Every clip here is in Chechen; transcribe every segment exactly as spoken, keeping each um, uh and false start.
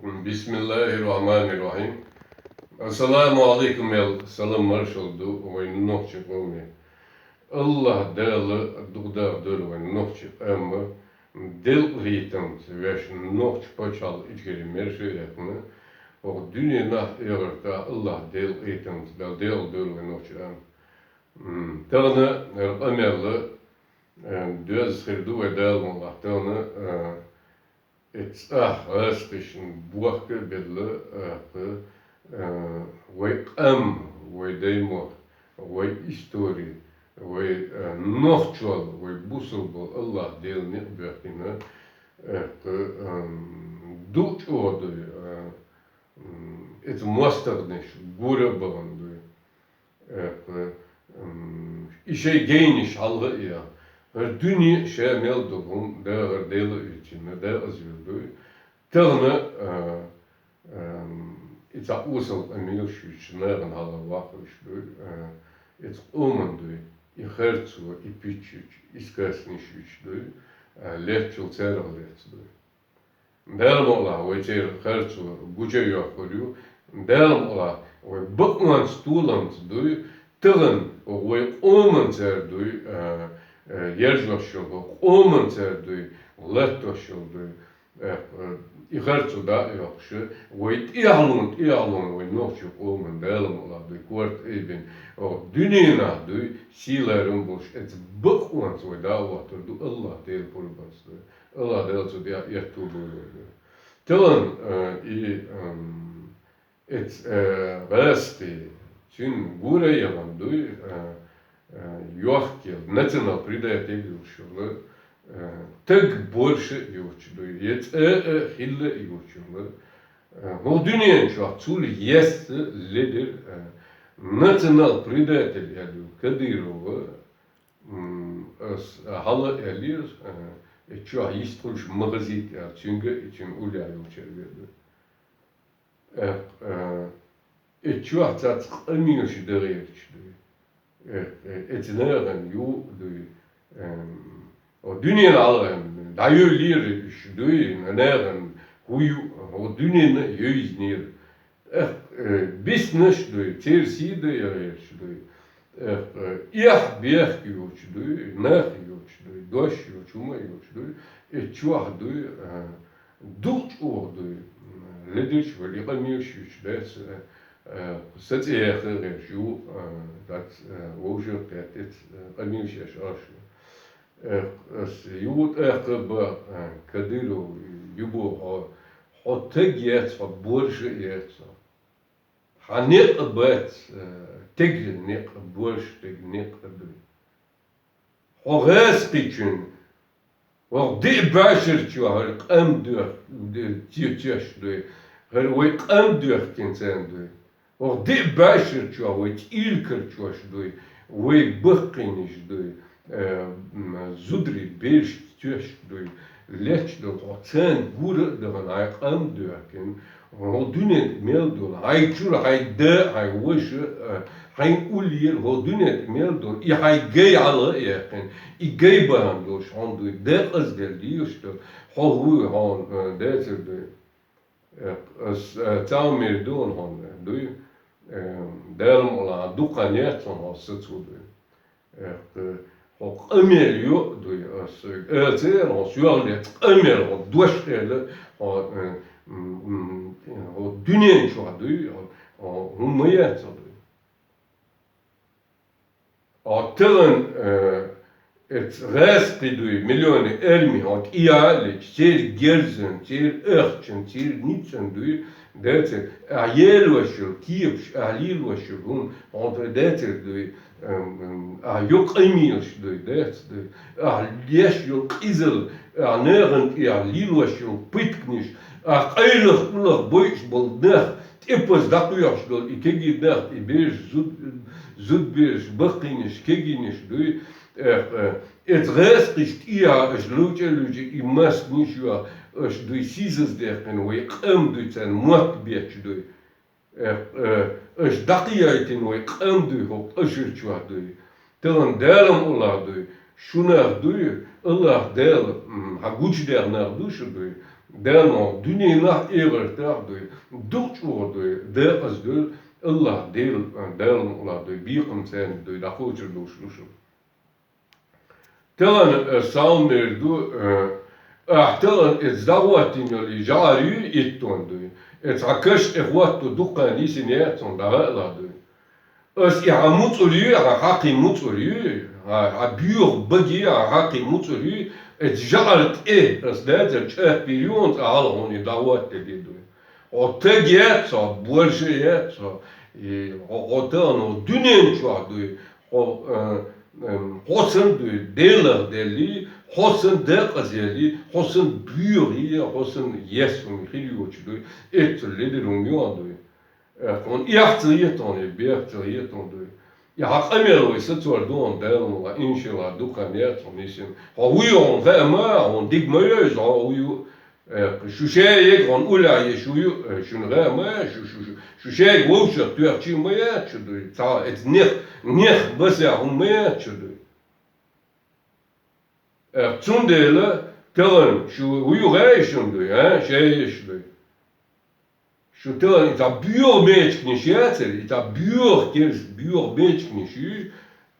Бисмиллахир-рахманир-рахим. Ассаламу алейкум, аьлла, салам-маршалла ду вайн нохчий къоме. АллахӀ Дала дукха даха дойла вайн нохчий къам делкъа хийтамца вешта, нохчий паччахьалкхе ичкери мерша яхна, хӀокху дуьненахь, эхартахь АллахӀ делкъа хийтамца Дала делкъа дойла вайн нохчий къам. М, тахана хӀара къамел а, э, доьзна хир ду вай Дала мукъалахь. Тахана, э, и цӀахь гӀазкхашна бохка а белла, э, кхы, э, вай къам, вай даймохк, вай истори, вай, э, нохчий, вай бусалба АллахӀ Дала некъ боьхкина, э, кхы, э, дукха чӀогӀа дуй, э, м, иза мостагӀнаш гура а бахана дуй. Э, м, и шайн генаш хьалха а яьхна, хӀара дуьне ша мел долу хӀума дахар Дала а витина, декъаза вир дуй. Тахана, а, ам, и цхьа осал къамелаш юьйцуш нахана хьалха ваккхалуш дуй, а, иза къоман дуй, и харцо, и пиччуч, и сказкаш юьйцуш дуй, а, леттачул царах лаьцна дуй. Дала мукъалахь, вай церан харцо гуча а йоккхур ю. Дала мукъалахь, вай бакъонца, толамца дуй, тахана вай къоман цара дуй, а, а, яржош йолу, къоман цара дуй, латтош йолу дуй. Э, э, и харцо дӀа а йоккхуш, вай тӀехьалонна, тӀехьалонна вай нохчий къоман Дала мукъалахь дуй, корта айбина, о, дуьненахь дуй, сийлахь-ларам болуш, иза бакъонца вай дӀа а хӀоттур ду АллахӀ Дала пурбанца дуй. АллахӀ Дала цу тӀехь аьтту бойла вайна. Тахана, э, и, эм, эц, э, гӀазкхи, цуьнан гура а яхана дуй, э, э, йохкел, национал-предатель йолуш йолу, э, таг борша а йоцуш дуй, я цӀа а хилла а йоцуш йолу. Э, хӀокху дуьнен чохь цул есса ледара, э, национал-предатель аьлла йолу Кадырова, м, ас хьала а аьллера, э, и чохь йистхуьлуш ма хазийта аьлла, цуьнга а, и цуьнан уллехь йолчаьрга а. Э, э, и чохь цац къамелаш дан гӀерташ дуй. Э, э, эцу нахана ю дуй. Эм, о, дуьненан хьалха дӀайовлийра уьш дуй, нахана хӀун ю, о, дуьненна а йовзийнера. Эх, э, биснарш дуй, церан сий дан гӀерташ дуй. Эх, э, эхь-бехк йоцуш дуй, нах йоцуш дуй, дош йоцуш, хӀума йоцуш дуй. И чохь дуй, э, дукха чӀогӀа дуй. Ледаш вали къамелаш юьйцуш дац, э, э, сацӀе яха гӀерташ ю, э, дац, э, вовшах кхетта, э, къамелаш еш Ӏаш ю. Э, ас ю тӀаккха бан, э, Кадыров, ю боху хьо, хьо таг яц, хьо борша яц хьо. Хьан некъ а бац, э, теган некъ, борша теган некъ а дуй. Хьо гӀазкхичун, ваха диъ бӀешарчо хӀара къам доьх-, де-, те-, теш дуй, хӀара вай къам доьхкина царна дуй. Ваха диъ бӀешарчо вай цӀийла карчош дуй, вай баккхийнаш дуй, э, м, зударий бераш теш дуй, летташ долу хьо царна гура а дахана, хьайн къам доьхкина, хӀо дуьнен тӀе мел долу, хьайн чура хьайн да, хьайн ваша, э, хьайн уллера хӀо дуьнен тӀе мел долу, и хьайн гай хьалха а яьккхина, и гай бахьана долуш хьуна дуй, декъазделла дийш ду, хьо хӀуй хьуна, э, децар дуй. Э, ас, э, цхьа хӀума эр ду хьуна дуй, э, Дала мукъалахь дукха хан яц хьуна хьо сацо дуй. Э, хьо къамел йо а дуй, ас, э, ца эр хьо соьгӀле, къамел хьо дош а эр, хьо, э, м, м, хьо дуьнен чохь дуй, хьо, хьо хӀумма яц хьо дуй. Ӏотталан, э, эц гӀазкхи дуй, миллионы эрми хьо тӀеяллича, церан герзан, церан ахчан, церан ницкъан дуй, дацар, ахь елош йолу кепаш, ахь лелош йолу хӀума, хьо тӀе дацар дуй, ам, ам, ахь йо къамелаш дуй, дац дуй, ахь леш йолу къизал, ахь нахана тӀе ахь лелош йолу пытканаш, ахь къайлах-къулах бойуш болу нах, тӀепаза дӀакхоьхьуш долу и кегий даха, и бераш, зуд-, зудбераш, баккхийнаш, кегийнаш дуй. Эх, э, эца гӀаскхича тӀехьа аша ловчӀа а луьйча, и масканаш а йохь, аша дуй сийсаздехкина, вай къам дуй царна мотт бетташ дуй. Эх, э, аша дӀакхайойтина вай къам дуй хӀокху къажар чохь дуй. Тахана Дала мукъалахь дуй, шунах дуй, АллахӀ Дала, м, хьан гучудехна нах ду шу дуй, Дала дуьненахь, эхартахь дуй, дукха чӀогӀа дуй, декъаза дуй, АллахӀ Дела, Дала мукъалахь дуй, бекхам царна дуй, дӀакхочур долуш ду шу. Тахана, э, салмер ду, э, ахь тахана эца дӀахӀоттийна йолу и жӀар ю, иттон дуй. Эца хьан каш тӀе хӀотто дуккха йисина яц хьуна, дӀахаалахь дуй. Ас и хьан муцӀур ю, хьан хьакхин муцӀур ю, хьан, хьан боьха баги, хьан хьакхин муцӀур ю, эца жӀар тӀе ас дацара чӀаппир ю, хьуна цкъа хьалха хьуна и дӀахӀоттаде дуй. Хьо таг яц хьо, борша яц хьо, и хьо, хьо тахана дуьнен чохь дуй, хьо, э, эм, хьо санна дуй, Делах делли, хьо санна декъаза елли, хьо санна боьхий, хьо санна ес хӀума хир йоцуш дуй, эццул ледара хӀума ю хьан дуй. Э, хьуна эхь ца хета хьуна, бехк ца хета хьуна дуй. И хьан къамел вай сацор ду хьуна, Дала мукъалахь, иншаллахӀ, дукха хан яц хьуна йисина. Хьо хӀун ю хьуна хаьа ма, хьуна дика ма йойза, хьо хӀун ю, э, шу шайга хьуна уллехь еш хӀун ю, э, шуна хаьа ма, шу, шу, шу, шу шайга вовшах тоьхчий ма яц шу дуй. Цхьа эца нех, нех басехь хӀума ма яц шу дуй. Э, цундела тахана шу хӀун ю хаьий шуна дуй, а? Шайга еш дуй. Шу тахана и цхьа боьха мечигнаш яцара, и цхьа боьха керс, боьха мечигнаш ю,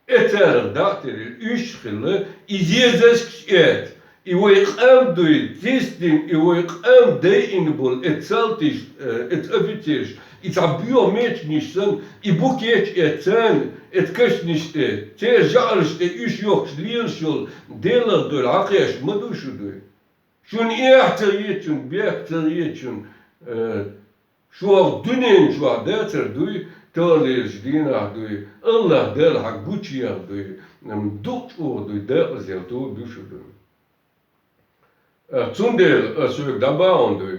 э, царах дӀа а терра, уьш а хилла, и зезашкаш эца, и вай къам дуй, цистина, и вай къам дайина болу, эца салтиш, э, эца офицерш, и цхьа боьха мечигнаш санна, и букеташ эца царна, эца кашнаш тӀе, церан жӀараш тӀе уьш йохкуш лелаш йолу, Делах дуй, хьакхеш ма ду шу дуй. Шуна эхь ца хета шуна, бехк ца хета шуна, э, шу хӀокху дуьнен чохь дацара дуй, таханлерчу дийнахь дуй, АллахӀ Дала хьан гучуехь дуй, м, дукха чӀогӀа дуй, декъаза яла тоба ю шу дуй. Э, цундела ас верг дӀабахьана дуй.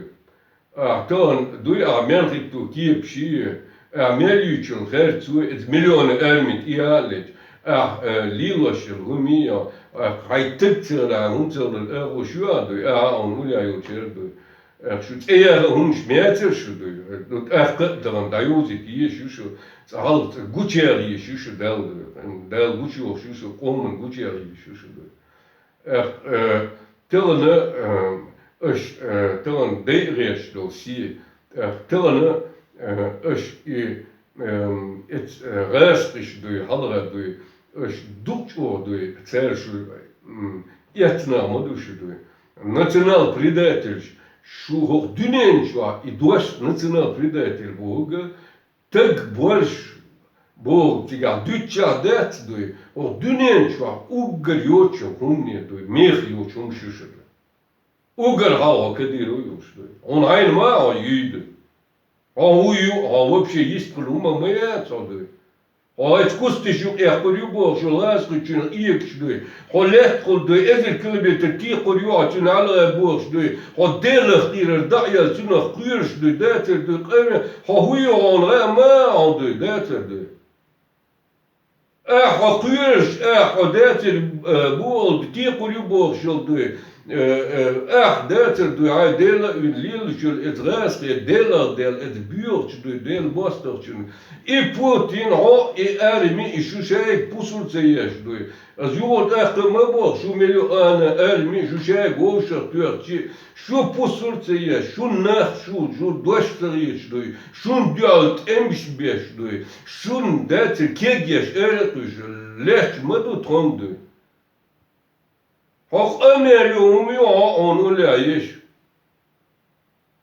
Ахь тахана дуй, ахь мел хӀитто кепаш йий, ахь мел юьйцучун херца ву, иза миллионы армин тӀе а лечу, ахь, э, лелош йолу хӀума йий, ахь хьайн таг ца хилахь, хӀума ца хилар агӀо шу а дуй, ахьа а хьуна уллехь йолчеран дуй. Ахь шу цӀе яха хӀуманаш мецара шу дуй. Ну, тӀаккха а тахана дӀаюзийта езаш ю шу, цкъа хьалха цкъа гучуяха езаш ю шу Далла дуй. Дала гучуйохуш ю шу, къоман гучуяха езаш ю шу дуй. Эх, э, тахана, э, аша, э, тахана дайа гӀерташ долу сий, эх, тахана, э, аша и, эм, эц-, э, гӀазкхиш дуй, хьалха дуй, аша дукха чӀогӀа дуй, цара шу, м, эцнах ма ду шу дуй. Национал-предательш, шу хӀокху дуьнен чохь и дош национал-предатель бохург, таг борш бохург цигахь дуьтучехь дац дуй, хӀокху дуьнен чохь уггар йоцучу хӀумане дуй, меха йоцу хӀумаш ю шу дуй. Уггар хьалха хьо Кадыров йолуш дуй. Хьуна хьайна ма а хьо юй дуй. Хьо хӀун ю, хьо вообще йистхуьлу хӀума ма яц хьо дуй. Хьо эца кусташ юкъа эккхур ю бохуш, лазкхуьчунах эгаш дуй. Хьо лаьттахула дуй, эзар километр текхур ю хьо цуьнан хьалха бохуш дуй. Хьо Делах кхерар дӀа а яьлла, цунах кхоьруш дуй, дацар дуй, къеве, хьо хӀун ю хьуна хаьа ма а хьо дуй, дацар дуй. Ахь хьо кхоьруш, ахь хьо дацар, э, бохула текхур ю бохуш йолу дуй. Э, э, ахь дацар дуй, хьайн Дела а вина лелаш йолу эца гӀазкхе, Делах Дела, эца боьхачу дуй, Дела мостагӀчунна. И Путин, хьо, и арми, и шу шайга пусар ца еш дуй. Ас юха тӀаккха ма боху, шу мел ю ана арми, шу шайга вовшах тоьхчи, шу пусар ца еш, шун нах шу, шу дош ца хеташ дуй, шун дуьхьал тӀемаш беш дуй, шун дацар кегъеш, эр а кхуьйсуш, лаьтташ ма ду тхуна дуй. Хьо къамел ю хӀума ю хьо, хьуна уллехь еш.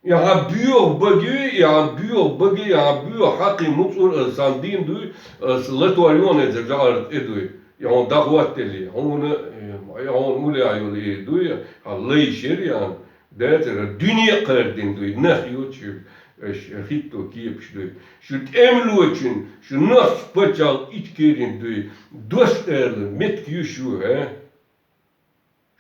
И хьан боьха баги, и хьан боьха баги, и хьан боьха хьакхин муцӀур аса сан дийна дуй, аса латор йоне ца жагӀар тӀе дуй. И хьуна дӀахӀоттаделли, хьуна, и хьуна уллехь йолу и дуй, хьан лайш яр ян, дацара дуьне а кхардина дуй, нах йоцуш, аша хӀитто кепаш дуй. Шу тӀемалочун, шу нохчу пачхьалкх Ичкерин дуй, дош ала меттиг ю шу, хӀа?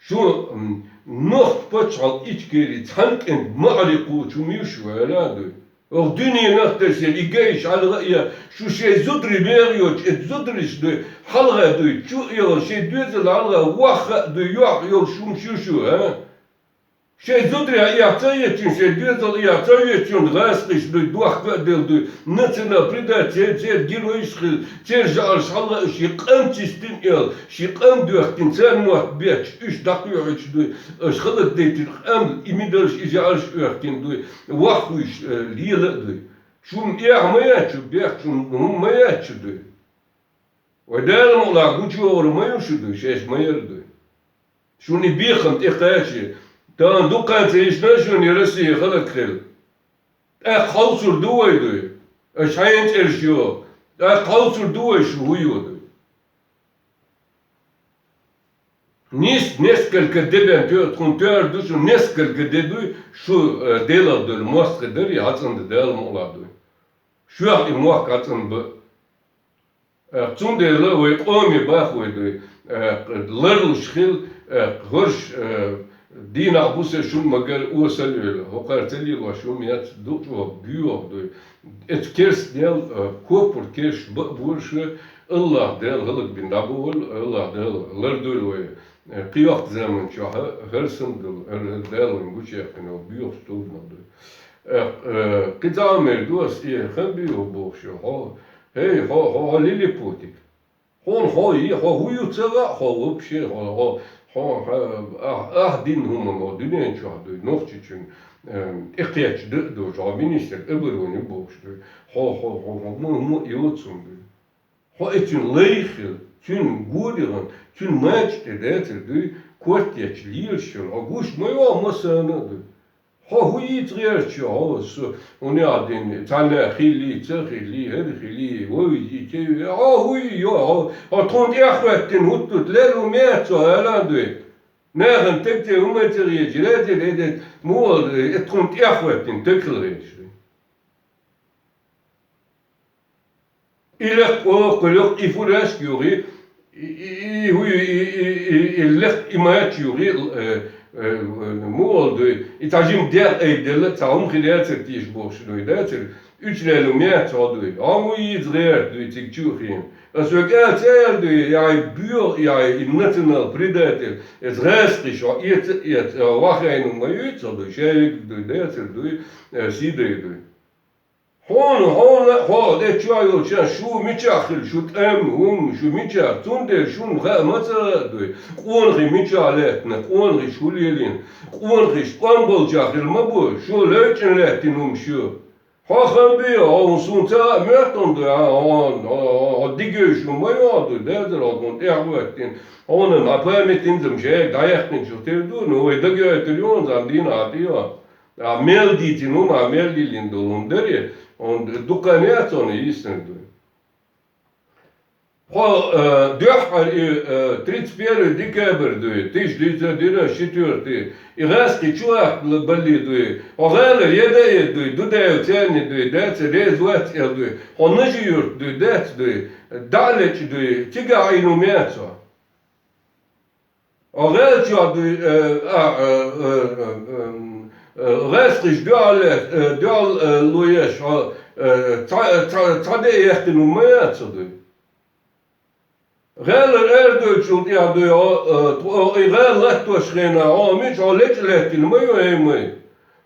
Шу, м, нохчу пачхьалкх Ичкери цхьаьна кӀентан маӀаре кхочу хӀума ю шу, хӀара а дуй. Оха дуьненах тесира, и гайш хьалха а я, шу шайн зударий мега йоцуш, эца зудариш дуй, хьалха дуй, чу а яхана, шайн доьзал хьалха вахха а дуй, йохь йолуш хӀумаш ю шу, а? Шоай зударий эхь ца эцчун, шоай доьзал эхь ца эцчун, гӀазкхий дуй, дохка а делла дуй, национал-предатель, цер, цер геройш хила, цер жаӀарш хьалла, ший къам чистин эл, ший къам доьхкина, царна мотт бетташ, уьш дӀакхоьхьуьйтуш дуй, уьш хӀаллакдайтина къам, и мидалш, и жаӀарш оьхкина дуй, ваххуьйш, э, лела а дуй. Шун эхь ма яц шу, бехк шун хӀума ма яц шу дуй. Вай Дала мукъалахь гучайогӀур ма ю шу дуй, шаьш ма яр дуй. Шуна и бекхам тӀекхача, тахана дукха ца йиш яц шуна и Россия хӀаллакхила. ТӀаккха хьовсур ду вай дуй. Аша хьайна цӀераш йо. ТӀаккха хьовсур ду вай шу хӀу йо дуй. Нис-, несколько де бен тоьа тхуна тоьар ду шу, несколько де дуй, шу, э, Делах долу мостагӀий дарий, хьацӀандан Дала мукъалахь дуй. Шоьх и мохк хьацӀанбан. Э, цундела вай къоме бахой дуй, э, ларлуш хила, э, хӀорш, э, дийнахь буса шун магар осал йойла, хӀокхар ца лелош хӀума яц, дукъ чӀогӀа буьйху дуй. Эцу керстанел, э, коппар керш баа боьрша, Аллах Дала хӀаллакбина дӀабовла, Аллах Дала лардойла вай, э, кхийоккху заман чохь хӀара санна долу, хӀара Дала вайна гучуяьккхина йолу боьхачу столбанах дуй. Э, э, кхин цхьа а мер ду ас, и хан бийо бохуш ю, хьо, хӀей, хьо, хьо, хьо лилипутик. Хьуна хьо, и, хьо хӀу ю ца ваьа, хьо вообще, хьо, хьо, хьо, хьо, ахь, ахь дина хӀума ма дуьнен чохь дуй, нохчичун, э, тӀекхечча ду а ду, хьо министр обороны бохуш дуй. Хьо, хьо, хьо, хьо, хӀума, хӀума а йоцун дуй. Хьо и цуьнан лай хила, цуьнан гори гӀан, цуьнан мача тӀе дацар дуй, корта ечу лелаш йолу, хьо гуш ма йо массарна а дуй. Хьо хӀу йийца гӀерташ ю, хьо со, хӀун яхь дина, цхьанна хилий, ца хилий, хӀара хилий, вовзий, ца вовзий, хьо хӀу йо, хьо, хьо тхуна тӀехӀоьттина хӀуттуьйту лер ву меца цо, ала а дуй. Нахана тегте хӀума ца гӀеча, лецира эдет, муха, э, тхуна тӀехӀоьттина таг хила гӀерташ дуй. И лекха, оха, кху лекха, и фуражка юхий, и, и, и, хӀу, и, и, и, и лекха, и мача юхий, э, э, муха дуй, и цхьа жима дегӀ айделла, цхьа хӀума хир яцара тийша бохуш дуй, дацара, уьш лело меца хьо дуй, хьо хӀу йийца гӀерта дуй, цига чу а хиъна. Ас век аьлла ца аьлла дуй, яй боьха, яй и национал-предатель, эс гӀазкхий шо, эца, эца, вахайна ма юьйцу хьо дуй, шаьвиг дуй, дацара дуй, э, сий дай дуй. Хьуна, хьуна, хьо, де чоь йолча, шу мичахь хила, шу тӀем, хӀума, шу мичахь, цундела шуна хаа ма ца а дуй. Къонахий мичахь лаьттина, къонахий шу лелийна, къонахий шу тӀом болчахь хила ма бу, шу левчӀина лаьттина хӀума шу. Хьо хан бе, хьо суна ца а моьттун дуй, хьо, хьо, хьо, хьо дигайш шу ма йо дуй, дезар хьо тхуна тӀехӀоьттина. Хьуна ма памятин зам шега дӀаяьккхинчух тера ду, ну вай дагайойтур ю, зам дийна а тӀе йо. А мел дийцина хӀума, а мел лелийна долу хӀума даре, хьуна дукха яц хьуна йиснарг дуй. Хьо, э, дуьххьара и, э, тридцать первый декабрь дуй, тысяча девятьсот девяносто четвёртый, и гӀазкхий чу ваккха балли дуй, хьо гӀала еда а еда дуй, дудаев царни дуй, даца реза вац эл дуй, хьо Нажи-Юрт дуй, дац дуй, дӀа а лечкъа дуй, цигахь Ӏийна хӀума яц хьо. Хьо гӀала чохь дуй, э, а, э, э, э, э, гӀазкхиш дуьхьал ле-, э, дуьхьал, э, ло еш, хьо, э, цхьа, цхьа, цхьа де а яьккхина хӀума ма яц хьо дуй. ГӀалара арадевллачул тӀехь дуй хьо, э, тхо, и гӀала латтош хенахь, хьо мича хьо лечкъа лаьттина ма ю, хӀей май.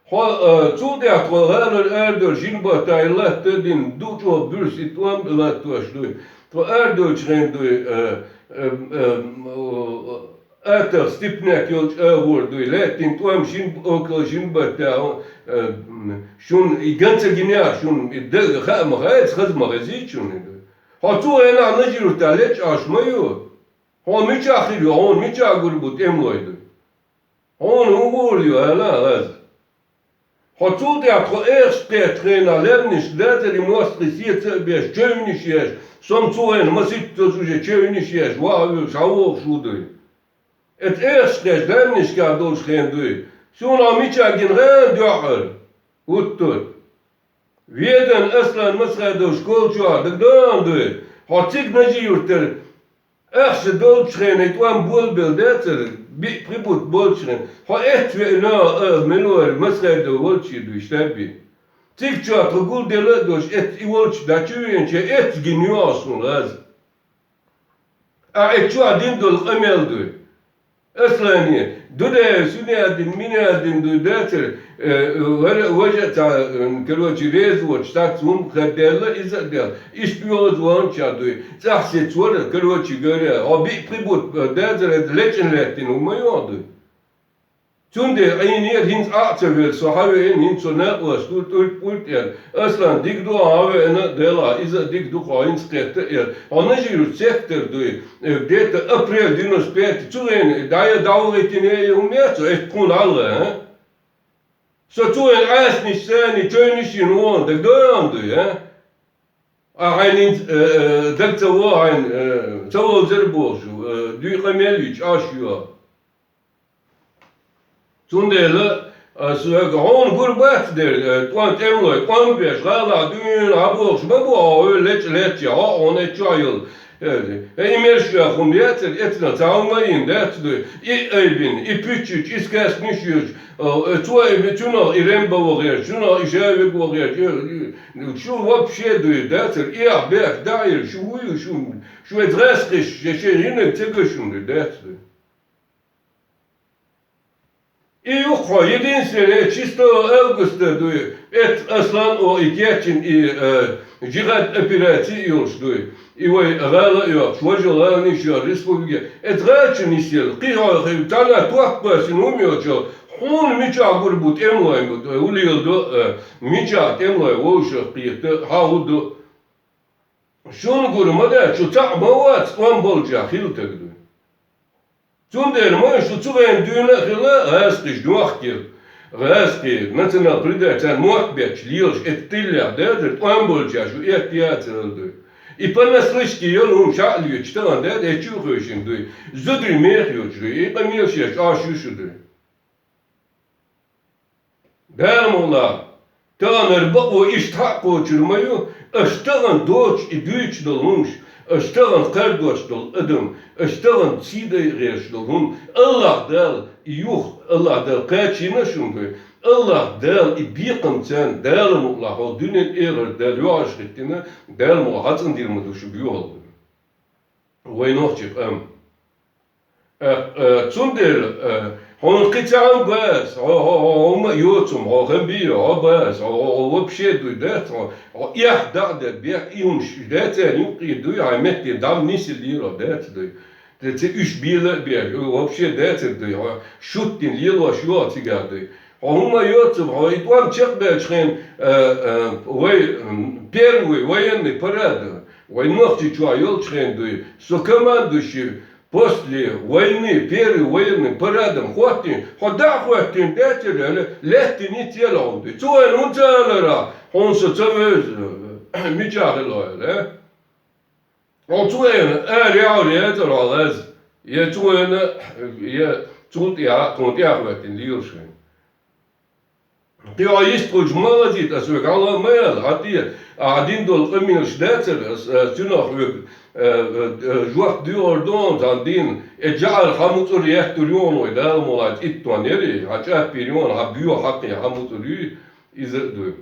Хьо, э, цул тӀехь тхо гӀалара арадевлла шин батта и латта дина, ду чӀогӀа буьрса и тӀом а латтош дуй. Тхо арадевллачу хенахь дуй, э, э, э, э, атагӀа Степняк йолчу агӀор дуй, лаьттина тӀом шин, около шин батта, э, м, шуна и ган ца гинехь, шуна и дан хаа ма хаьа, хаза ма хезий шуна и дуй. Хьо цу хенахь Нажи-Юртахь лечкъаш ма ю. Хьо мичахь хир ю, хьуна мичахь гур бу тӀемалой дуй? Хьуна хӀун гур ю, ала, хаза? Хьо цул тӀехь тхо эхаш кхетта хенахь лаьмнаш дацара и мостагӀий сеца а беш, чевнаш еш, со-м цу хенахь маситтаза уже чевнаш еш, ваха вуьйш, схьавогӀуш ву дуй. Эцу эхаш кхетта лаьмнашкахь долуш хен дуй. Суна хьо мичахь гина гӀан дуьххьара? ХӀуттур. Ведан Аслан Масхадов школа чохь дагадогӀу дуй, хьо цига Нажи-Юртара ахча долчу хенахь тӀом болабелла дацара, биъ пхи бутт болчу хенахь, хьо эццахь веана а, мила вара Масхадов волчий дуй, штабби. Цига чохь тхо гулделла а долуш, эццахь и волчу дӀачу веанча, эццахь гина ю хьо суна гӀаза. Ахь эццахь чохь дина долу къамел дуй. Аслане, Ду де, сунеадин, минеадин дуй дацар, э, вара, важа ца, э, короче, реза воч, сац хӀум хаддела, иза а дел. Ишт йоз ванча дуй. Цахсец вара, короче говоря, оби прибут, э, дацар, это лечен леттин, умайо дуй. Цунде, айнер хинц а ца вел, со хавен, хинц со накъвас, тур, тур, тур, тер. Аслан, дик ду, хавена, дела, иза дик ду, хо, хинц кетта, эр. Хо нажиру сектор дуй. Э, где-то апрель девяносто пять, цугэн, дая давлетине и умеца, эт кун алла, а? Со цугэн асниш сани, чойниш ин вон, так доям дуй, а? А хайн ин, э, э, так цаво хайн, э, цаво зер болшу, э, дуй къамел вич, аш юа. Цундела, а, с-, э, гӀун гурбат дер, э, тӀон тӀемлой, тӀон беш, гӀала, дуьн, абохш, ма бу, а, ой, леч, леч, а, он, э, чу айыл. Э, э, имерш я хун яцер, эцна, цаумарин, дац дуй. И айбин, и пючуч, и скас нишюч, э, э, цуа и бицуно, и ремба вогер, цуно и шавик вогер, э, э, шу вообще дуй, дацер, и а бех, да, и шу, шу, шу, э, згас киш, ше, ше, инек, цегашун, дац дуй. И юххо, единственное, чистого августа дуй, эт Аслан о и Кечин и, э, джихад операции юлш дуй. И вай гала юлш, вай жо гала ниш юлш, республика. Эт гачу нисел, кихо, хи, тана туахпа син умёчо, хун мича гурбут эмлой, улил ду, э, мича эмлой, вошах кихта, хауду. Шун гурма да, шу цаӀ ма вац, он болча хил таг дуй. Цундела ма шу цугӀен дуьйна а хила, гӀаьскхиш дуахкир. ГӀаьскхи, национал предатель, мохк беча лелаш, эт тиллех дезар, тӀом болча шу эт яцарал дуй. И понаслышке йол хӀума шаӀ луьйча тагӀан дед, эт чу хойшин дуй. Зудрий мех йоч дуй, и къамел шеш Ӏаш ю шу дуй. Дала мула, тагӀанар бакъо иштта хьа кхочур ма ю, аш тагӀан доч и дуьйч дол хӀумаш, аш тагӀан кхардош дол адам, аш тагӀан сийдай гӀерш дол хӀума, Аллах Дала и юх, Аллах Дала кхачийна шун дуй, Аллах Дала и бекхам царна, Дала мула, хьо дуьнен эгӀар Дала юаш хиттина, Дала мула хьацӀан дир ма ду шу буьгӀал. Вай нохчий къам. Э, э, цундела, э, хьуна кхи цхьаъ бац, хьо, хьо, хьо, хьо ма йоцум, хьо хам бий, хьо бац, хьо, хьо, хьо вообще дуй дац, хьо, хьо эх даъ да, бех и хӀумаш дац, э, юкъи дуй, хьай метте дам нисил лира дац дуй. Те ца уьш бела а беш, вообще дацар дуй, хьо шуттин лелош йоа цигар дуй. Хьо хӀума йоцум, хьо и тӀом чекхбелча хен, э, э, вай, м, первый военный парад, вай Нохчийчоа йолча хен дуй, со командующий после войны первый военный парадом хоттин, хьо дӀа а хоттин, децар аьле, лаьттин ниццел хьун дуй. Цу вайн хӀун ца алара, хьун со ца веза, мича хилла аьле. Хьо цу вайна, аьле, яхьал ецар хьо лаз. Е цу вайна, е цул тӀехьа, тхуна тӀехьа хоттин лелаш хен. Кхио йист кхуьлча ма лазийта, ас вега хьала ма яла, хьа те, а дин долу къамелаш дацара, ас, ас цуьнах вега, э, э, э, жоп дуьйгӀур ду хьуна цхьана дийна, э, жаӀар хьан муцӀур еттур ю хьуна вай Дала мула, иттон яри, хьан чӀаппир ю хьуна, хьан буьйхьа хьакхе хьан муцӀур юй, иза а дуй.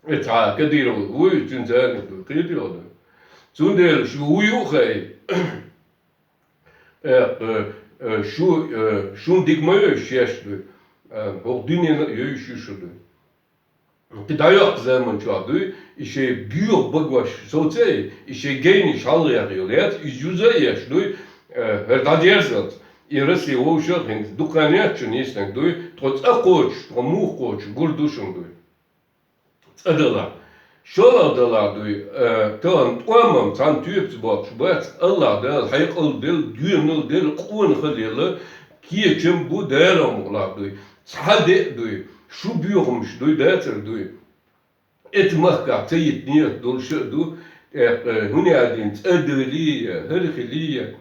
Э, цхьа Кадыров вуй, цуьнан царниг дуй, кхетий хьо дуй. Цундела шу вуй ю хай. Э, э, э, шу, э, шун дика ма йойш шеш дуй, э, хӀокху дуьненан а йойш ю шу дуй. Кхин дӀайоккху заман чохь дуй, и шайн боьха багош совций, и шайн гайнаш хьалха яхъелла яц, иза юза а еш дуй, э, хӀара дӀадерзалц. И Россия вовшах а хӀинца дукха неччун йиснарг дуй, тхо цӀа кхочуш, тхо муха кхочуш, гур ду шуна дуй. ЦӀа далахь. ШолгӀа далахь дуй, э, тахана тӀом-м цхьана тоьпаца боккхуш бац, Аллах Дала хьекъал делла, доьналла делла, къонахалла елла, кечам бу Дала мукълахь дуй. Цхьа де а дуй, шу боьхамаш дуй, дацар дуй. Эцу махкахь ца йита нийят долуш а ду, тӀаккха, э, хӀунда аьлла дийна цӀа далий, хӀара хилий,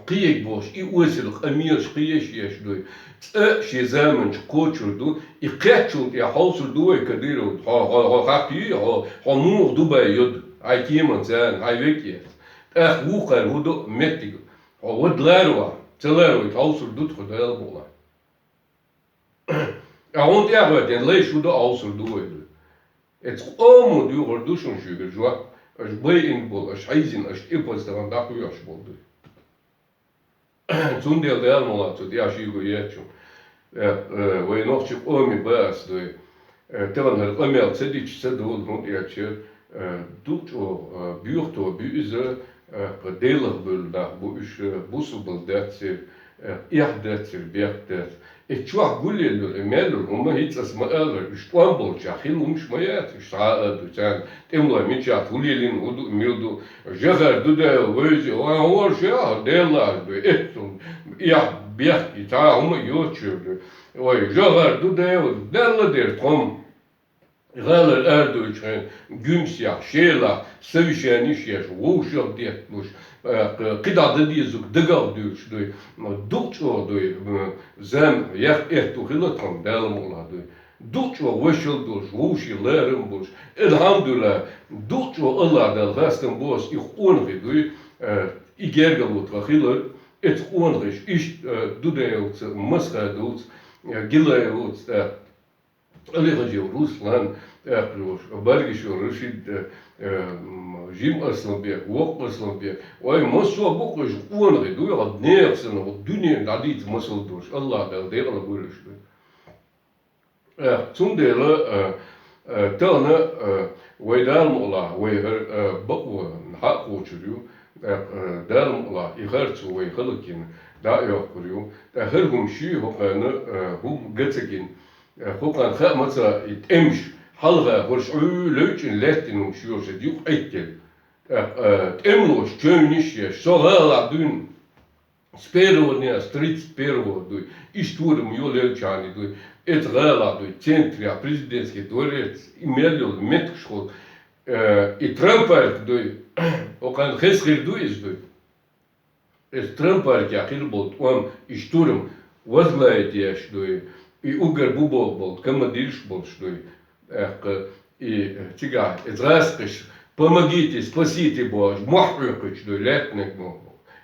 кхиъиг бохуш, и осал къамелаш кхиъеш еш дуй. ЦӀа шен заманчу кхочур ду, и кхеччул тӀе хьовсур ду вай Кадыров, хьо, хьо, хьо хатта юй, хьо, хьо муха Дубай йоду, хьайн кеман царна, хьайн век эца. ТӀаккха вукхара хӀун до меттиг, хьо вада ларо, ца ларо, хьовсур ду тхо Дала мукълахь. Ткъа хӀунда тӀехь а ваьттина, лайш хӀун до, хьовсур ду вай ду. Эцу къомо дуьйхур ду шуна шуьга жоп, аша байина болу, аша хьийзина, аша тӀе паза тахана дӀакхоьхьуш болу дуй. Цундела Дала мукъ лахь цу тӀехь шийга ечу. Э, э, вай нохчи къоми баьс дуй. Э, тахана хӀара къамел ца дича ца долу, хӀунда аьлча, э, дукха чӀогӀа, э, боьхто бу иза, э, кху Делах буьллу нах бу уьш, э, бусалба дац церан, э, эхь дац церан, бехк дац. И чохь гулъелла йолу, и мел йолу хӀума хӀинца аса ма-аллара, уьш тӀом болчохь хила хӀумаш ма яц, уьш схьа а ду, царна тӀемалой мичахь хӀу лелийна, хӀу ду, мила ду, Жохар Дудаев вевза, ван вон ша, Деллахь ду, эццул, эхь, бехк, и цхьа а хӀума а йоцуш ду. Ой, Жохар Дудаев, Делла дера тхо-м. ГӀалара арадуьйчу хенахь, гуьмсехь, шелахь, совещанеш еш, вовшах детталуш, э, кхидӀа дан дезарг дагах дуьйлуш дуй, дукха чӀогӀа дуй, м, зама, ях, этту хила тхуна, Дала мукъ лахь дуй. Дукха чӀогӀа вешал долуш, вовшийн ларам болуш, алхьамдулиллахӀ, дукха чӀогӀа АллахӀ Далла хастам бохуш, и къонахий дуй, э, и гергарло тхан хилар, эцу къонахийша иштта, э, Дудаевца, Масхадовца, э, Гилаевца, э, Алихажиев Руслан, тӀаккха йолуш, Баргишев Рашид, э, э, м, Жим Асланбек, Воккха Асланбек. Ой, массо а бу-кх уьш къонахий, дуй хьо, нехан санна, хӀокху дуьненна дӀадийца масал долуш, АллахӀ Дала декъала вуьйлуш ду. Э, цундела, э, э, тахана, э, вай Дала мукъ лахь, вай хӀара, э, бакъо хьа а кхочур ю, э, э, Дала мукъ лахь, и харцо вай хӀаллакйина дӀа а йоккхур ю. ТӀаккха хӀара хӀума ши хӀокхарна, э, хӀума га ца гина, Э, хӀокхарна хаа ма ца, и тӀемаш хьалха хӀорш Ӏуьйла левчӀина лаьттина хӀумаш йолуш юкъа Ӏиттина. ТӀаккха, э, тӀемалоша чевнаш еш, со гӀалахь дуьйна, с первого дня, с тридцать первого дуй, иштта турам йолаелчахьана дуй, эца гӀалахь дуй, центрехь, президентский дворец, и мел йолу меттигаш хуьлу, э, и трамвайка дуй, хӀокхарна хеза хир ду иза дуй. Эс трамвайкехь хир болу тӀом, и штурм возглавить еш дуй, и уггар бу боху болу командирш болуш дуй. ТӀаккха и цигахь, эс гӀазкхиш, помогите, спасите бохуш, мохь Ӏуьйкхуьйтуш дуй, лаьттаниг мо.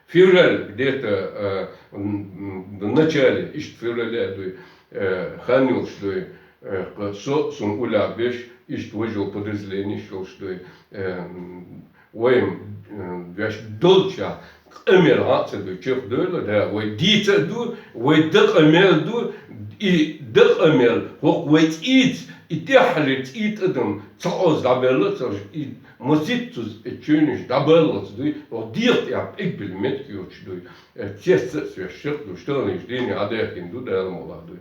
Февраль где-то, э, м, м, в начале, иштта феврале дуй, э, хан йолуш дуй, э, кху со, сун уллехь беш, иштта важа йолу подразделениш йолуш дуй, э, м, Вайн, э, веш долчохь къамел хьан а ца дуй, чекхдевлла, да, вай дийца а ду, вай дакъа мел ду, и дакъа мел, хӀокху вай цӀийца, и тӀаьххьалера цӀийта адам ца Ӏоза дӀабелла ца, и маситтаза и чуьйнаш дӀабаллалц дуй, хӀокху дегӀа тӀехь пӀигбилла меттиг йоцуш дуй, э, цец а свеш шек ду, штаниш дийне хьан дехкина ду, Дала мукъ лахь дуй.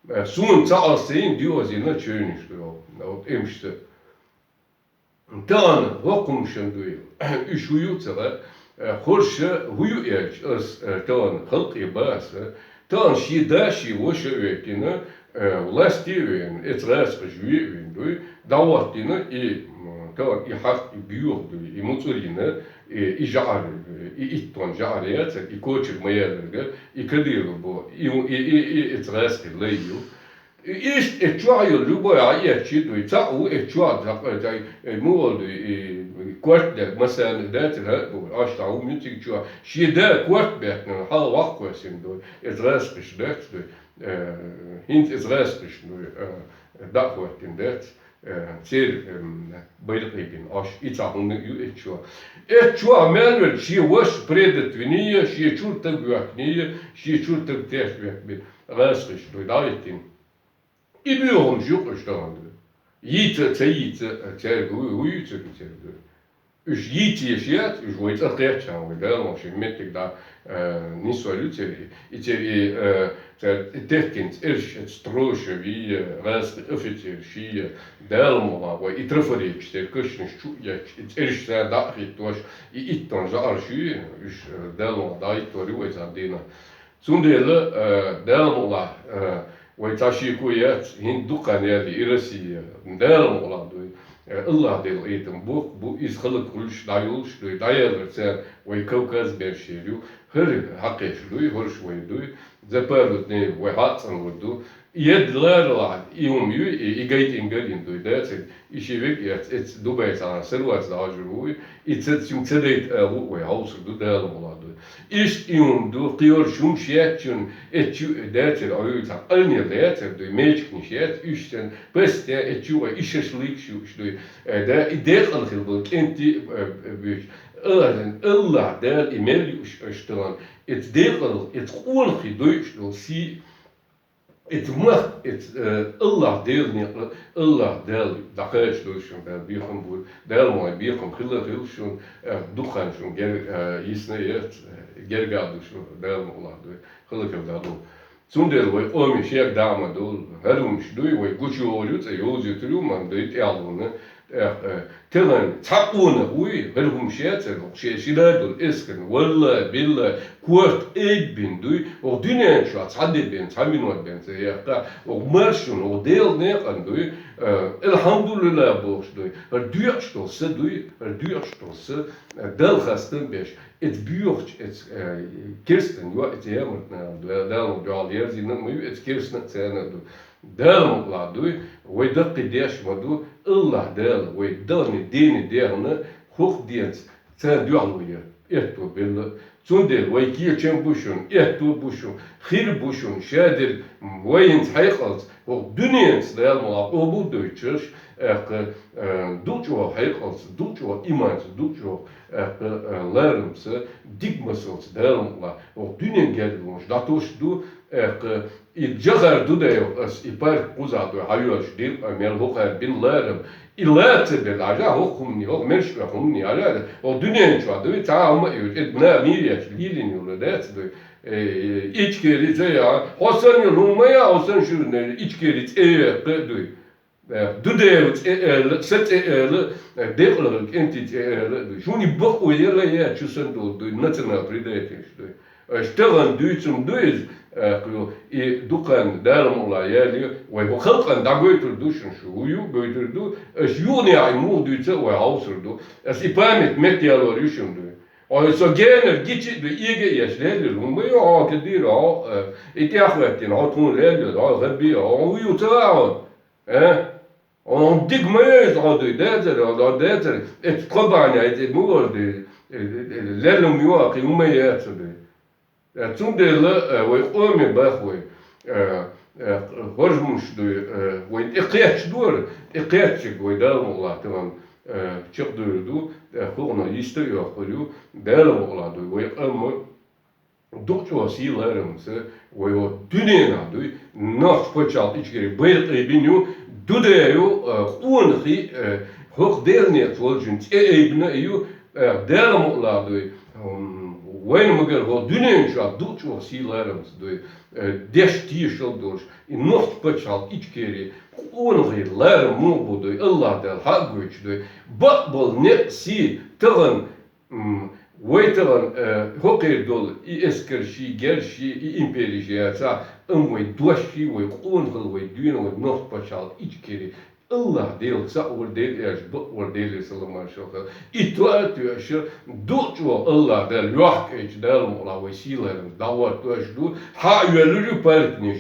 Э, суна ца Ӏоза йина, диозина чуьйнаш дуй, хӀокху эмшца. Тахана хӀокху хӀумашна дуй, уьш хӀу ю ца хаьа, э, хӀорш хӀу ю аьлча, ас, э, тахана халкъе баха аса, тахана шен да, шен ваша а веттина, э, власте а веана, эца гӀазкхаша ве а веана дуй, дӀахӀоттийна и, м, тахана и хьакъ, и боьха дуй, и муцӀар йина, и, и жӀар, и иттон жӀар яцара, и кочара ма яьлларг, и Кадыров бу, и, и, и, и эца гӀазкхийн лай ю. И иштта эцчохь йолу любой а эцчи дуй, цхьаъ ву эцчохь, цхьаъ, цхьаъ, э, муха дуй, и корта дерг, масана, дацара хӀаъ бу, аш цхьа ву муьциг чохь, шен да корта беттина, хьала ваккхоьссина дуй, эца гӀазкхиш дац дуй, э, хӀинца эца гӀазкхиш дуй, э, дӀа а хӀоттина дац, э, церан, эм, байракъ а бина, аш и цхьа хӀума ю эцчохь. Эцчохь мел верг шен ваша предать виний, шен чуьра таг вехкиний, шен чуьра таг теш вехкбина, гӀазкхиш дуй, дӀахӀиттина. И боьха хӀумаш ю-кх уьш тахана. Йийца а, ца йийца а, цаьрга вуй, вуй цаьрга, цаьрга. Уьш йийца еш яц, уьш вай цӀа кхеччахьана, вай Дала вовшийн меттиг дӀа, э, нисвалла ю церан. И церан, и, э, церан и техкина цӀерш, эца Трошев, и, э, гӀазкхийн офицерш, и, э, Дала мукъ лахь, вай и трафареташ, церан кашнаш чу а етташ, и цӀерш цара дӀа а хӀиттош, и иттон жӀарш ю, уьш, э, Дала мукъ лахь дӀахӀиттор ю вай цхьана дийнахь. Цундела, э, Дала мукъ лахь, э, вай цхьа шеко яц, хӀинца дукха хан яьлла и Россия, Дала мукъ лахь дуй, э, АллахӀ делла къинхетам боккха бу, иза хӀаллакьхуьлуш дӀайолуш дуй, дӀаяьлларг цара вай Кавказ берш ю, хӀара хьакхеш дуй, хӀорш вай дуй, за пару дней вай хьа а цӀанлур ду, Едда ларалахь, и хӀума ю, и, и гайтӀинг гарин дуй, дацар, и ши вег эц, эц Дубай цхьана сарвац дӀажур вуй, и ца, цуьнга ца дайта агӀу вай хьовсур ду, Дала мукъ лахь дуй. Иштта и хӀума ду, кхиорш хӀумаш яц шун, эцчу дацар, Ӏуйла цхьа къалнел дацар дуй, мечкнаш яц, уьш сан, пастя, эцчу вай и шашлыкаш юуш дуй. Э, да, и декъал хила болу кӀентий, э, э, буьйцу. Аллахь, Аллахь Дала и мел юуш аша тахана, эц декъал, эц къонахий дойуш долу сий, эц мах, эц, э, Аллахь Делан некъа, Аллахь Дала дӀакхача долу шун Дала бехам бур, Дала мой бехам хила хила шун, э, дукха хан шун гер, э, йисна яц, э, герга ду шун Дала мукъ лахь дуй, хала хила Дала. Цундела вай къоме шега даа ма долу, хӀара хӀумаш дуй, вай гучу йогӀур ю, цӀе йовзуьйтур ю, ма дуй тӀаьхьалонна, тӀаккха, э, тахана цхьа къонах вуй, хӀара хӀумаш яцара, хӀокху шен ши да долу эскарна, валла, билла, корта айббина дуй, хӀокху дуьнен чохь цхьа де бен, цхьа минот бен ца яьккха, хӀокху маршонна, хӀокху Делан некъана дуй, э, Алхьамдулиллах бохуш дуй, хӀара доькъуш долу са дуй, хӀара доькъуш долу са, э, Далла хастам беш, эца боьхачу, эца, э, керстанан йоӀ, эца ямарт нахана ду, Дала дуьхьал ерзина а ма ю, эца керстанан а царна а ду. Дала мукъ лахь дуй, вай даккхий деш ма ду, Аллахь Дала вай дахни, дени, дехна хӀокху денца царна дуьхьало яр, аьтто белла. Цундела вай кечам бу шуна, аьтто бу шуна, хир бу шуна, шадерг вай хӀинца хьекъалца, хӀокху дуьненца Дала мукъ лахь къобал дойтуш, аьлла, э, дукха чӀогӀа хьекъалца, дукха чӀогӀа иманца, дукха чӀогӀа, аьлла, э, ларамца, дика масалца Дала мукъ лахь, хӀокху дуьнен гергарлонаш дӀатосуш ду, аьлла, и Джохар Дудаев ас, и парк кхузахь дуй хьайоьллуш дин, а, мел хӀокхара бина ларам, и ла ца белла, хьажа, хӀокху хӀумане, хӀокху мерш хӀумане, хьажа, хӀокху дуьнен чохь дуй, цхьа а хӀума а йоьлуш, эд нах мийречу лелийна йолу дац дуй. Э, Ичкери ца яхьа, хьо санна йолу хӀума ма яхьа, хьо санна шу Ичкери цӀе а яьккха а дуй. Э, Дудаев цӀе а аьлла, сан цӀе а аьлла, э, декъала кӀентий цӀе а аьлла а дуй. Шуна и бакъо яла яц, шу санна долу дуй, национал предатель дуй. Аша тахана дуьйцург ду иза, э, кху, и дукха хан Дала мукъ лахь яьлла, вай хӀокху халкъана дӀагойтур ду шуна, шу хӀун ю гойтур ду, аша юханехь и муха дуьйцу а вай хьовсур ду. Аса и память меттаялор ю шуна дуй. Хьо со генара гича а ду, эга а еш леллера хӀума ю, хьо ка дийр, хьо, э, и тӀехӀоьттина, хьо тхуна леллера, хьо хӀара бе, хьо хӀун ю ца ваьа хьо? Э? Хьо дика ма ю иза хьо дуй, дезара, хьо дезара, эцу тхо бахьана, эцу мугӀар дуй, э, э, э, лелла хӀума ю, кхин хӀума ма яц хьо дуй. Э, цундела, э, вай къоме бах вай, э, э, хӀорш хӀумаш дуй, э, вай тӀекхеташ дора, тӀекхетчиг вай Дала мукъ лахь тахана, э, чекхдуьйр ду, э, хӀокхунах йист а йоккхур ю, Дала мукъ лахь дуй, вай къам дукха чӀогӀа сий-ларамца, вай хӀокху дуьненахь дуй, нохчийн пачхьалкх Ичкери байракх айбина ю, Дудаев, э, къонахий, э, хӀокху Делан некъаца волчун цӀе айбина а ю, э, Дала мукъ лахь дуй, м, вайна ма-гарра хӀокху дуьнен чохь дукха чӀогӀа сий-ларамца дуй, э, деш тешалла долуш, и нохчийн пачхьалкх Ичкери къонахий ларам муха бу дуй, Аллахь Дала хьа а гойтуш дуй. Бакъболу некъ, сий тахана, м, вай тахана, э, хӀокхуьнга долу и эскарш, и герзаш, и империш яцахь, амма вай дош, вай къонахалла, вай дуьйна, вай нохчийн пачхьалкх Ичкери, Аллахь Делах цхьаъ волу Дела, аьлча бакъ волу Делера салам-маршалла хуьлда. И тоьа а тоьуш, дукха чӀогӀа Аллахь Дала йохкуьйтуш, Дала мукъ лахь вай сий-ларам дӀахӀоттош ду, хьа а йоьллур ю паркнаш.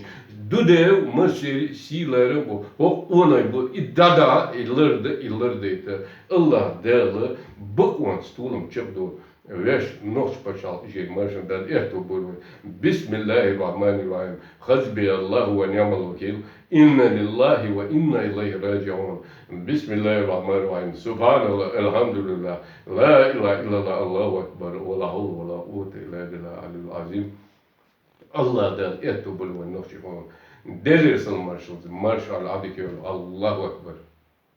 Дудаев массеран а сий-ларам бу, хӀокху къонахий бу, и дӀадахьа, и ларда, и лардайта. Аллахь Дала бакъонца толам чекхдолу вешан, нохчийн пачхьалкх Ичкери, маршонна Дала аьтто бойла вай. Бисмиллахир-рахманир-рахим. Хасбияллаху ва ниъмал вакил. Инна лиллахи ва инна илайхи раджиун. Бисмиллахир-рахманир-рахим. Субханаллах, алхьамдулиллах, ла илаха иллаллах, Аллаху акбар, ва ла хьавла ва ла къуввата илла биллахил алиyyил азим. Аллахь Дала аьтто бойла вайн нохчийн къоман. Делера салам-маршалла, маршалла, Ӏадика йойла. Аллаху акбар.